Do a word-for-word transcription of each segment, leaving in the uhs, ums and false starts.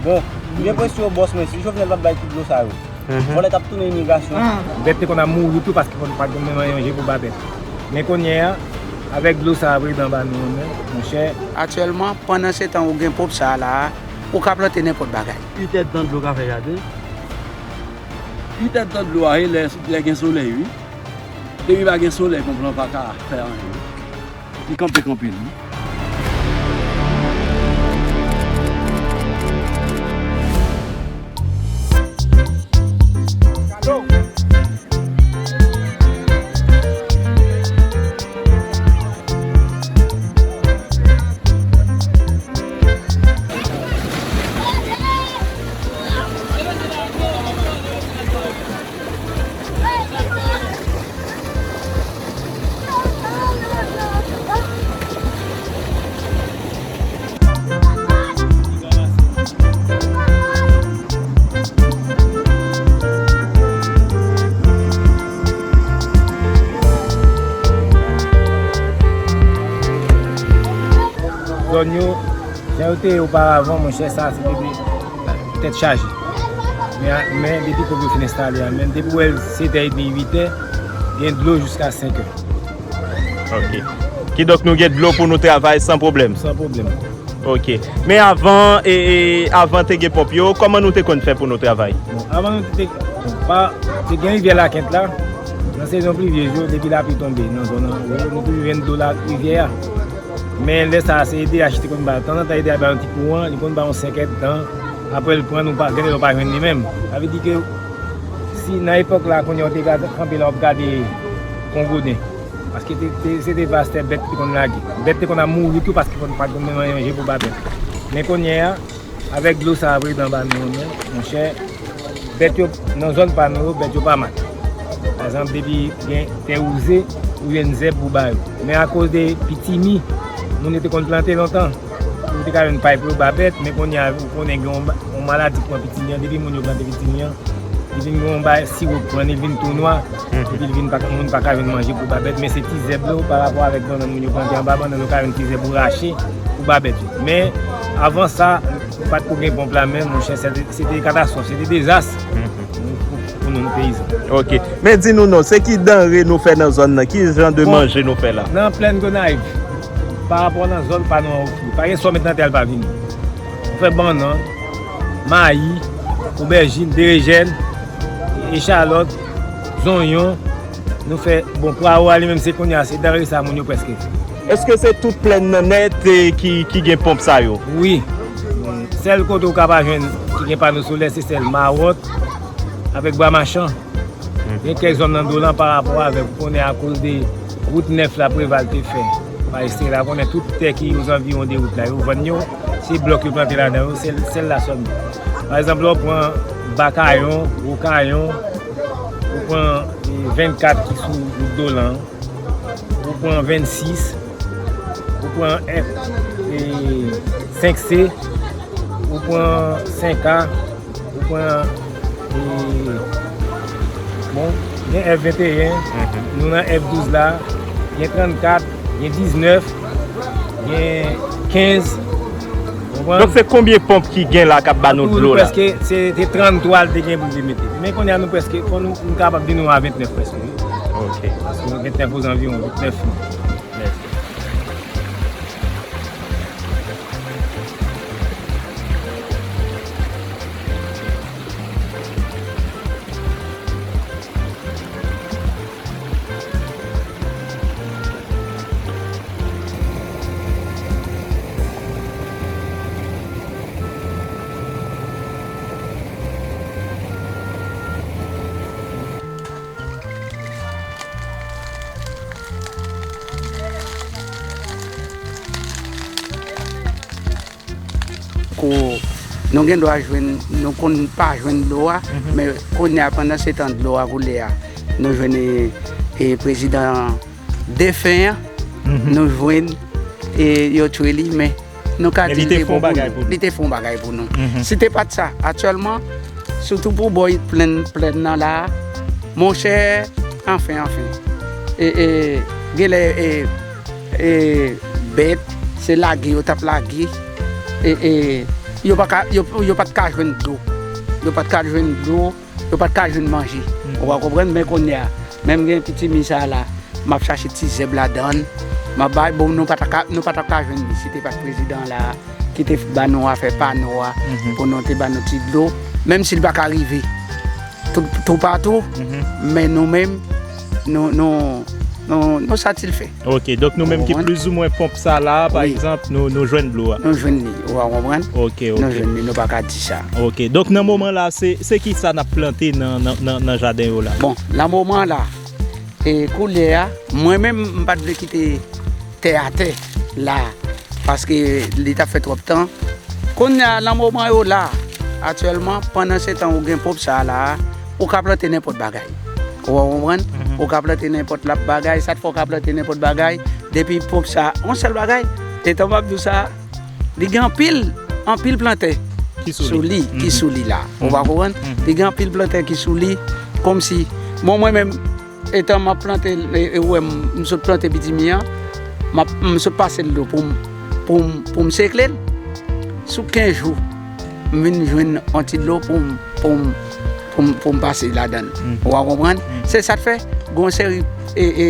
Bon, m gen presyon bòs mwen, si Jovenel pa t bay tout dlo sa yo, vòlè t ap tounen imigrasyon. Bèt te konn ap mouri tou paske konn pa t gen menm anyen manje pou ba bèt. Men kounye a, avèk dlo sa a prezidan ba nou an, monchè. Aktyèlman, pandan se tan ou gen ponp sa a la a, ou ka plante nenpòt bagay. Uit èdtan dlo ka fè jaden. Uit èdtan dlo a, e lè, lè gen solèy, wi. Depi pa gen solèy, ponp lan pa ka fè anyen. Li kanpe, kanpe, li. Zòn yo, jan yo te ye oparavan, monchè, sa se te de tèt chaje. Men, men depi kòb yo fin enstale a, menm depi w wè l sèt è edmi, uit è, gen dlo jiska senk è. Ok. Kidonk nou gen dlo pou nou travay san pwoblèm. San pwoblèm. Ok. Men avan, e, e, avan te gen ponp yo, kòman nou te konn fè pou nou travay? Bon, avan nou te, pa, te gen rivyè Lakent la. Nan sezon plivyez yo, depi lapli tonbe nan zòn nan, nou toujou jwenn dlo la rivyè a. Men lè sa a, se E D H te konn ba, tanzantan E D H ba yon ti kouran, li konn ba yon senk èdtan. Apre l pran, nou pa, gen lè nou pa jwenn li menm. Sa vle di ke si nan epòk la, kounye a w te ka kanpe la, w ap gade Kongoden. Paske te, te, se te pastè bèt te konn lage. Bèt te konn ap mouri tou paske konn pa t konn menm anyen manje pou ba bèt. Men kounye a, avèk dlo sa a prezidan ba nou an, monchè, bèt yo, nan zòn pa nou yo, bèt yo pa mal. Pa egzanp, depi gen tè wouze, ou jwenn zèb pou ba yo. Men akoz de pitimi, moun yo te konn plante lontan, ou te ka jwenn pay pou yo ba bèt, men kounye a, ou konnen gen yon ma-, yon maladi ki pran pitimi an, depi moun yo plante pitimi an, li vin gen yon bagay siwo k pran, li vin tou nwa, epi li vin pa, moun pa ka jwenn manje pou ba bèt, men se ti zèb yo, pa rapò avèk bannann moun yo plante anba bannann, yo ka jwenn ti zèb ou rache pou ba bèt yo. Men, avan sa, pa t ko gen ponp la menm, monchè, se te, se te katastwòf, se te dezas pou, pou, pou nou, peyizan. Ok. Men di nou non, se ki danre nou fè nan zòn nan? Ki jan de manje nou fè la? Nan plèn Gonayiv, pa rapò nan zòn pa nou an, ok. Pa gen sa w met nan tè a l pa vini. Nou fè bannann, mayi, obèjin, berejèn, echalòt, zonyon. Nou fè, bon, pwawo a li menm se kounye a, se danre sa moun yo prèske fè. Èske se tout plèn nan nèt, e, ki, ki gen ponp sa yo? Wi. Sèl kote ou ka pa jwenn ki gen pano solè, se sèl Mawòt avèk Bwa Machan. Gen kèk zòn nan Dolan pa rapò avèk, ou konnen, akoz de wout nèf la Preval te fè. Pa ekstere la, ou konnen tout tè ki ozanviwon de wout la, yo vann yo, se blòk yo plante ladan yo, sèl, sèl la sèlman. Pa egzanp, lè w pran Bakayon, Wokayon, ou pran, e, vennkat ki sou wout Dolan, ou pran vennsis, ou pran F, e, senk C, ou pran senk A, ou pran, e, bon, gen F venteyen, nou nan F douz la, gen trannkat, gen diznèf, gen kenz, ou konprann? Donk se konbyen ponp ki gen la k ap ba nou dlo la? Prèske, se te tranntwa l te gen pou l te mete. Men kounye a nou prèske, fò nou, nou kapab vin nou a ventnèf prèske, wi. Ok. Paske ventnèf ozanviwon, ventnèf. Mèsi. Kou nou gen dwa jwenn, nou konn pa jwenn dlo a, men kounye a, pandan se tan dlo a koule a, nou jwenn, e, e, prezidan defen an, nou jwenn, e, yo tchwe li, men nou ka di li te bon pou nou. Li te fè yon bagay pou nou. Si te pa t sa, aktyèlman, sitou pou bò plèn, plèn nan la a, monchè, anfen, anfen. E, e, genlè, e, e, bèt, se lage yo t ap lage. E, e, yo pa ka, yo, yo pa t ka jwenn dlo. Yo pa t ka jwenn dlo, yo pa t ka jwenn manje. Ou pa konprann? Men kounye a, menm gen pitimi sa la, m ap chache ti zèb ladan l, m ap bay, bon, nou pa ta ka, nou pa ta ka jwenn li si te pa t prezidan la ki te ba nou afè pa nou a, pou nou te ba nou ti dlo, menm si l pa ka rive tout, toupatou, men nou menm, nou, nou, nou, nou satisfè. Ok, donk nou menm ki plizoumwen ponp sa la, pa egzanp, nou, nou jwenn dlo a. Nou jwenn li, ou a konprann? Ok, ok. Nou jwenn li, nou pa ka di sa. Ok, donk nan moman la, se, se ki sa n ap plante nan, nan, nan, nan jaden yo la? Bon, nan moman la, e koulye a, mwen menm, m pa t vle kite tè atè la, paske li t ap fè twòp tan. Kounye a, nan moman yo la, aktyèlman, pandan se tan ou gen ponp sa la, ou ka plante nenpòt bagay. Ou konprann? Ou ka plante nenpòt lap bagay, sa t fè ou ka plante nenpòt bagay, depi ponp sa, yon sèl bagay, etan m ap di w sa, li gen anpil, anpil plantè sou li, ki sou li la. Ou pa konprann? Li gen anpil plantè ki sou li, kòmsi, bon, mwen menm, etan m ap plante, e, e, ou wè m, m sot plante pitimi an, m ap, m sot pase l dlo pou m, pou m, pou m sekle l. Sou kenz jou, m vin jwenn yon ti dlo pou m, pou m, pou m, pou m pase ladan l. Ou a konprann? Se sa k fè, gen yon seri, e, e,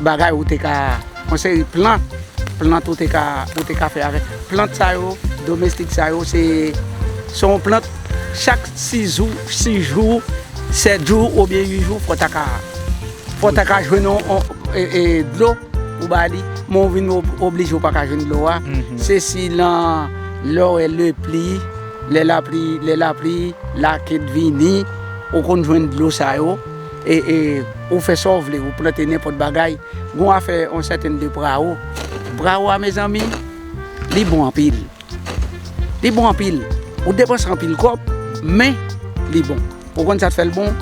bagay ou te ka, yon seri plant, plant ou te ka, ou te ka fè avèk. Plant sa yo, domestik sa yo, se, se yon plant, chak sis jou, sis jou, sèt jou oubyen uit jou, fò w ta ka, fò w ta ka jwenn yon, yon, e, e, dlo pou ba li, men w vin ob-, oblije w pa ka jwenn dlo a. Se si nan lè w wè lepli, lè lapli, lè lapli, lakèt vini, ou konn jwenn dlo sa yo, e, e, ou fè sa w vle, ou plante nenpòt bagay. Gen yon afè, yon sèten de prawo. Prawo a, mezanmi, li bon anpil. Li bon anpil. Ou depanse anpil kòb, men li bon. Ou konn sa k fè l bon?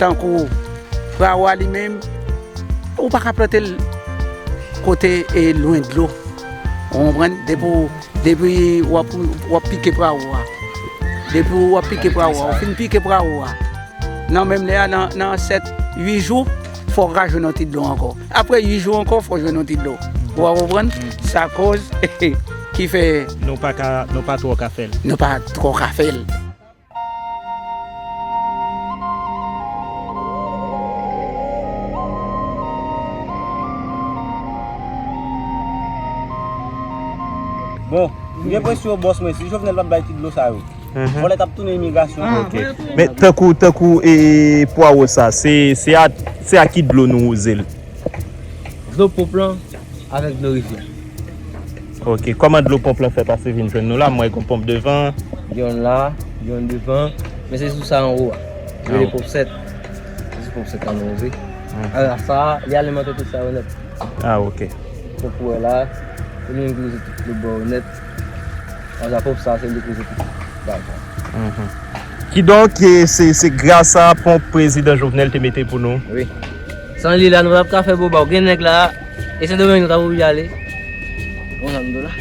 Tankou prawo a li menm, ou pa ka plante l kote e lwen dlo. Ou konprann? Depi w, depi w ap, w ap pike prawo a. Depi w ap pike prawo a, ou fin pike prawo a. Nan menm lè a, nan, nan sèt, uit jou, fò w ka jwenn yon ti dlo ankò. Apre uit jou ankò, fò w jwenn yon ti dlo. Ou a konprann? Sa koz ki fè nou pa ka, nou pa twò ka fè l. Nou pa twò ka fè l. Bon, m gen presyon bòs mwen, si Jovenel pa t bay ti dlo sa yo, vòlè t ap tounen imigrasyon. Ok. Men tankou, tankou, e, pwawo sa, se, se a, se a ki dlo nou wouze l? Dlo ponp lan avèk dlo rivyè. Ok, kòman dlo ponp lan fè pase vin jwenn nou la? M wè gon ponp devan. Gen youn la, gen youn devan, men se sou sa anwo a. Yo rele ponp sèt. Se sou ponp sèt la nou wouze. Alò sa, li alimante tout sa yo nèt. Ah, ok. Ponp ou wè la, se li menm ki wouze tout lòt bò yo nèt. Alò sa, ponp sa, se li ki wouze tout bagay sa. Kidonk, e, se, se gras a ponp prezidan Jovenel te mete pou nou. Wi. San li la, nou pa t ap ka fè boba. Ou gen nèg la, e Sendomeng nou t ap oblije ale. Bon, sa m di w la.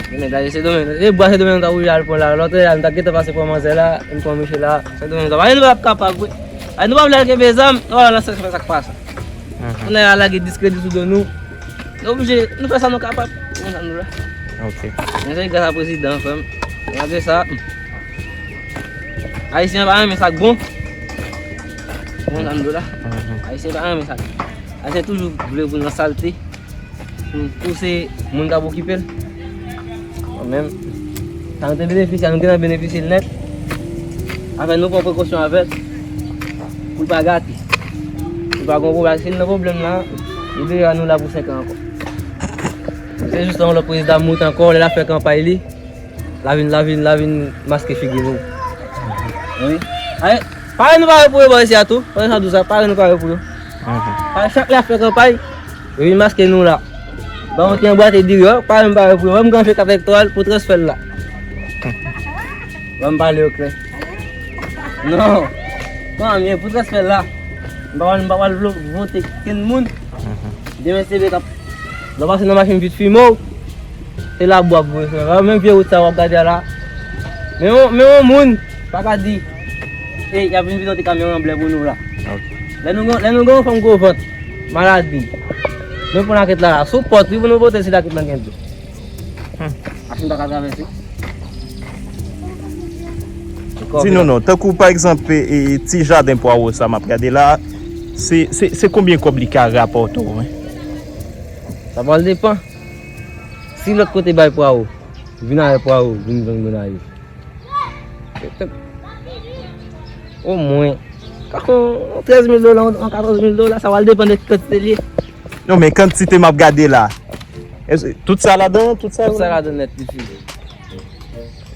Gen nèg la, e Sendomeng, e bwa Sendomeng nou t ap oblije al pran la. Lòt lè a, nou t ap gentan pase pran manzè la, nou pran mesye la. Sendomeng nou t ap ale, nou pa t ap kapab vre. Ay, nou pa vle al kenbe zam, nou pa nan sèk fè sa k pa sa. Kounye a lage diskredi sou do nou. Nou oblije, nou fè sa nou kapab. Bon, sa m di w la. Ok. Men se gras a prezidan, frè m. Malgre sa, Ayisyen pa renmen sa k bon. Bon, sa m di w la. Ayisyen pa renmen sa. Ayisyen toujou vle pou nan salte. Pou, pou se moun k ap okipe l. Mwen menm, sa nou te benefisye a, nou te nan benefisye l nèt. Afè nou pran prekosyon avè l. Pou l pa gate. Li pa gon pwoblèm. Si l nan pwoblèm la, li deja nou la pou senk an ankò. Se jis yon lòt prezidan moute ankò, lè l ap fè kanpay li. L a vin, l a vin, l a vin maske figi nou. Wi. Ay, parèy nou parèy pou yo bò isi a tou. Pandan sa di w sa, parèy nou parèy pou yo. Ay, chak lè y ap fè kanpay, yo vin maske nou la. Ban yon ti anbwate diri, parèy nou parèy pou yo. Ban m gran fè kat elektoral pou transfè l la. Ban m pale yo klè. Non. Kòman m ye pou transfè l la? M pa pral, m pa pral vlo-, vote kenn moun. Demen se yo k ap, lè w pase nan machin vit fimen w, se labou ap voye sou men w. Menm vye wout sa w ap gade a la. Men yon, men yon moun pa ka di, e, y ap vin vide yon ti kamyon an blè pou nou la. Ok. Lè nou gen, lè nou gen yon fanm gwo vant, maladi, nou pran lakèt la, la, sou pòt li pou nou pote si lakèt lan gen dlo. Machin pa ka travèse. Di nou non, tankou pa egzanp, e, e, ti jaden pwawo sa m ap gade la, se, se, se konbyen kòb li ka rapòte w, wi? Sa pral depann. Si lòt kote bay pwawo, vin avè pwawo, vin vann Gonayiv. Omwen, ka fè yon trèz mil dola, yon katòz mil dola, sa pral depann de kantite li ye. Non, men kantite m ap gade la. Èske tout sa ladan, tout sa? Tout sa ladan nèt, li fini.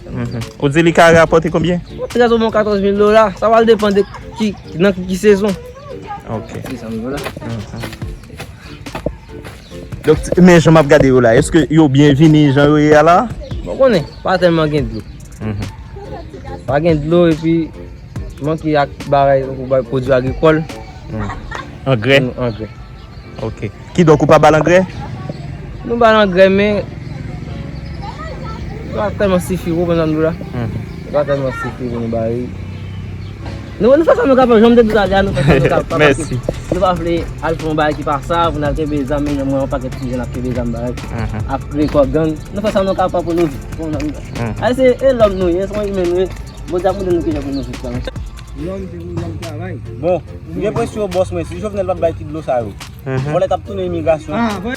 Mhm. Ou di li ka rapòte konbyen? Yon trèz oubyen katòz mil dola, sa pral depann de ki, nan ki, ki sezon. Ok. Se sa m di w la. Mhm. Donk, men jan m ap gade yo la, èske yo byen vini jan yo ye a la? Bon, konnen, pa tèlman gen dlo. Mhm. Pa gen dlo epi manke ak bagay, tankou bay pwodui agrikòl. Mhm. Angrè? Mm, angrè. Ok. Kidonk, ou pa ba l angrè? Nou ba l angrè, men li pa tèlman sifi, ou konprann sa m di w la? Mhm. Li pa tèlman sifi pou nou ba li. Nou, nou fè sa nou kapab, jan m te di w talè a, nou fè sa nou kapab. Mèsi. Nou pa vle al fè yon bagay ki pa sa, pou n al kenbe zam, men mwen yon pakèt ti jèn ap kenbe zam bagay. Mhm. Ap kreye kò gang. Nou fè sa nou kapab pou nou viv. Pou nou, mhm. Ay, se, e lòm nou ye, se yon imen nou ye. Bondye ap montre nou kijan pou nou viv kanmenm. Lòm se pou lòm travay. Bon, m gen enpresyon bòs mwen, si Jovenel pa t bay ti dlo sa yo, mhm, vòlè t ap tounen imigrasyon. Ah, vòlè.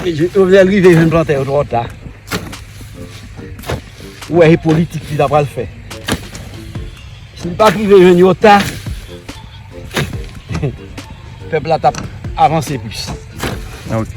Jovenel rive jwenn plantè yo twò ta. Ou wè, se politik li ta pral fè. Si l pa t rive jwenn yo ta, pèp la t ap avanse plis. Ok.